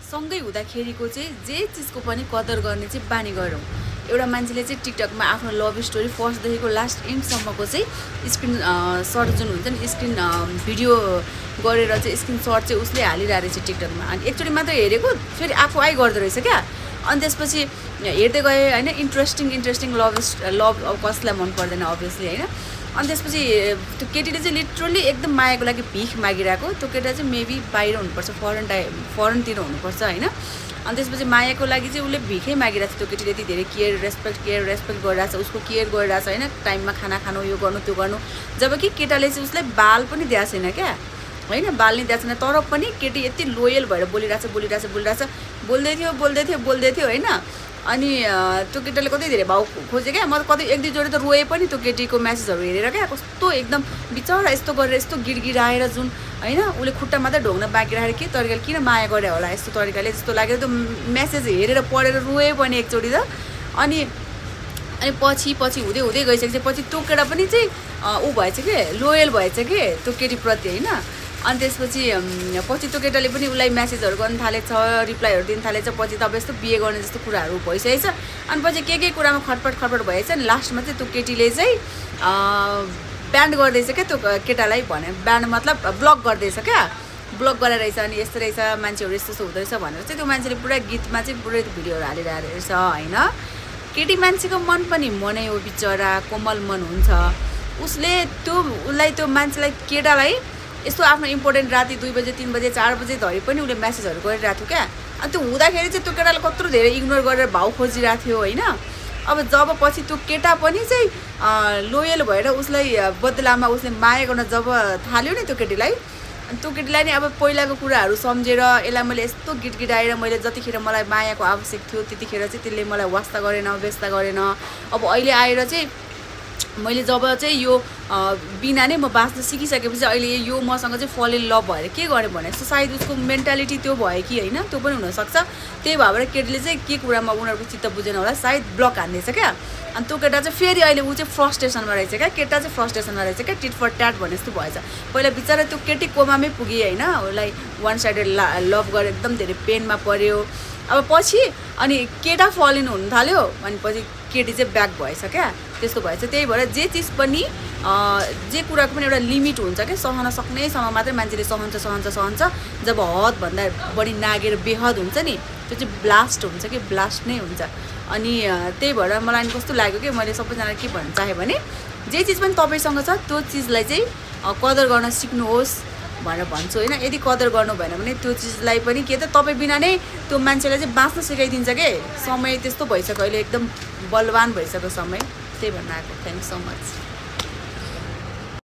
सँगै हुँदाखेरिको चाहिँ जे चिजको पनि कदर गर्ने चाहिँ बानी गरौँ। एउटा मान्छेले चाहिँ टिकटकमा आफ्नो लभ स्टोरी फर्स्टदेखिको लास्ट एन्डसम्मको चाहिँ स्क्रिन सर्ट जुन हुन्छ नि स्क्रिन भिडियो गरेर चाहिँ स्क्रिन सर्ट चाहिँ उसले हालिरहेको रहेछ टिकटकमा। अनि एकचोटि मात्र हेरेको फेरि आफू आइ गर्दो रहेछ क्या। अनि त्यसपछि हेर्दै गएँ होइन, इन्ट्रेस्टिङ लभ अब कसलाई मन पर्दैन अभियसली होइन। अनि त्यसपछि त्यो केटीले चाहिँ लिटरली एकदम मायाको लागि भिख मागिरहेको। त्यो केटा चाहिँ मेबी बाहिर हुनुपर्छ, फरेनतिर हुनुपर्छ होइन। अनि त्यसपछि मायाको लागि चाहिँ उसले भिखै मागिरहेको छ। त्यो केटीले यति धेरै केयर रेस्पेक्ट गरिरहेको छ, उसको केयर गरिरहेको छ होइन। टाइममा खाना खानु, यो गर्नु त्यो गर्नु। जबकि केटाले चाहिँ उसलाई बाल पनि दिएको छैन क्या होइन, बाल नै दिएको छैन। तर पनि केटी यति लोयल भएर बोल्दै थियो होइन। अनि त्यो केटाले कतै धेरै भाउ खोज्यो क्या। म त कतै एक दुईचोटि त रोएँ पनि त्यो केटीको म्यासेजहरू हेरेर क्या। कस्तो एकदम बिचरा यस्तो गरेर यस्तो गिडगिडाएर जुन होइन, उसले खुट्टा मात्रै ढोग्न बाँकी राखेर के तरिकाले किन माया गरे होला यस्तो तरिकाले जस्तो लाग्यो। त्यो म्यासेज हेरेर पढेर रोएँ पनि एकचोटि त। अनि पछि हुँदै गइसकेपछि पछि त्यो केटा पनि चाहिँ ऊ भएछ कि लोयल भएछ कि त्यो केटीप्रति होइन। अनि त्यसपछि त्यो केटाले पनि उसलाई म्यासेजहरू गर्न थालेछ, रिप्लाईहरू दिन थालेछ। पछि त अब यस्तो बिहे गर्ने जस्तो कुराहरू भइसकेछ। अनि पछि के कुरामा खटपट भएछ। अनि लास्टमा चाहिँ त्यो केटीले चाहिँ ब्यान्ड गर्दैछ क्या त्यो केटालाई भने। ब्यान्ड मतलब ब्लक गर्दैछ क्या, ब्लक गरेर रहेछ। अनि यस्तो रहेछ मान्छेहरू यस्तो हुँदो रहेछ भनेर चाहिँ त्यो मान्छेले पुरा गीतमा चाहिँ पुरै भिडियोहरू हालिरहेको रहेछ होइन। केटी मान्छेको मन पनि मनै हो, बिचरा कोमल मन हुन्छ। उसलाई त्यो मान्छेलाई केटालाई यस्तो आफ्नो इम्पोर्टेन्ट राति 2 बजे 3 बजे 4 बजे धरि पनि उसले म्यासेजहरू गरिरहेको थियो क्या। अनि त्यो हुँदाखेरि चाहिँ त्यो केटाले कत्रो धेरै इग्नोर गरेर भाउ खोजिरहेको थियो होइन। अब जब पछि त्यो केटा पनि चाहिँ लोयल भएर उसलाई बदलामा उसले माया गर्न जब थाल्यो नि त्यो केटीलाई, अनि त्यो केटीलाई नि अब पहिलाको कुराहरू सम्झेर यसलाई मैले यस्तो गिडगिडाएर मैले जतिखेर मलाई मायाको आवश्यक थियो त्यतिखेर चाहिँ त्यसले मलाई वास्ता गरेन, व्यस्ता गरेन। अब अहिले आएर चाहिँ मैले जब चाहिँ यो बिना नै म बाँच्न सिकिसकेपछि अहिले यो मसँग चाहिँ फल इन लभ भएर के गरेँ भने जस्तो सायद उसको मेन्टालिटी त्यो भयो कि होइन, त्यो पनि हुनसक्छ। त्यही भएर केटीले चाहिँ के कुरामा उनीहरूको चित्त बुझेन होला, सायद ब्लक हान्दैछ क्या। अनि त्यो केटा चाहिँ फेरि अहिले ऊ चाहिँ फ्रस्ट्रेसनमा रहेछ क्या, केटा चाहिँ फ्रस्ट्रेसनमा रहेछ क्या, टिट फर ट्याट भने जस्तो भएछ। पहिला बिचरा त्यो केटी कोमामै पुगे होइन, उसलाई वान साइडेड लभ गरेर एकदम धेरै पेनमा पऱ्यो। अब पछि अनि केटा फल इन हुन थाल्यो, अनि पछि केटी चाहिँ ब्याक भएछ क्या, त्यस्तो भएछ। त्यही भएर जे चिज पनि जे कुराको पनि एउटा लिमिट हुन्छ क्या, सहन सक्नेसम्म मात्रै मान्छेले सहन्छ। जब हदभन्दा बढी नागेर बेहद हुन्छ नि त्यो चाहिँ ब्लास्ट हुन्छ कि ब्लास्ट नै हुन्छ। अनि त्यही भएर मलाई कस्तो लाग्यो कि मैले सबैजनालाई के भन्न चाहेँ भने जे चिज पनि तपाईँसँग छ त्यो चिजलाई चाहिँ कदर गर्न सिक्नुहोस् भनेर भन्छु होइन। यदि कदर गर्नु भएन भने त्यो चिजलाई पनि के त तपाईँ बिना नै त्यो मान्छेलाई चाहिँ बाँच्न सिकाइदिन्छ कि। समय त्यस्तो भइसक्यो अहिले, एकदम बलवान भइसक्यो समय, त्यही भन्न आएको। Thank so much.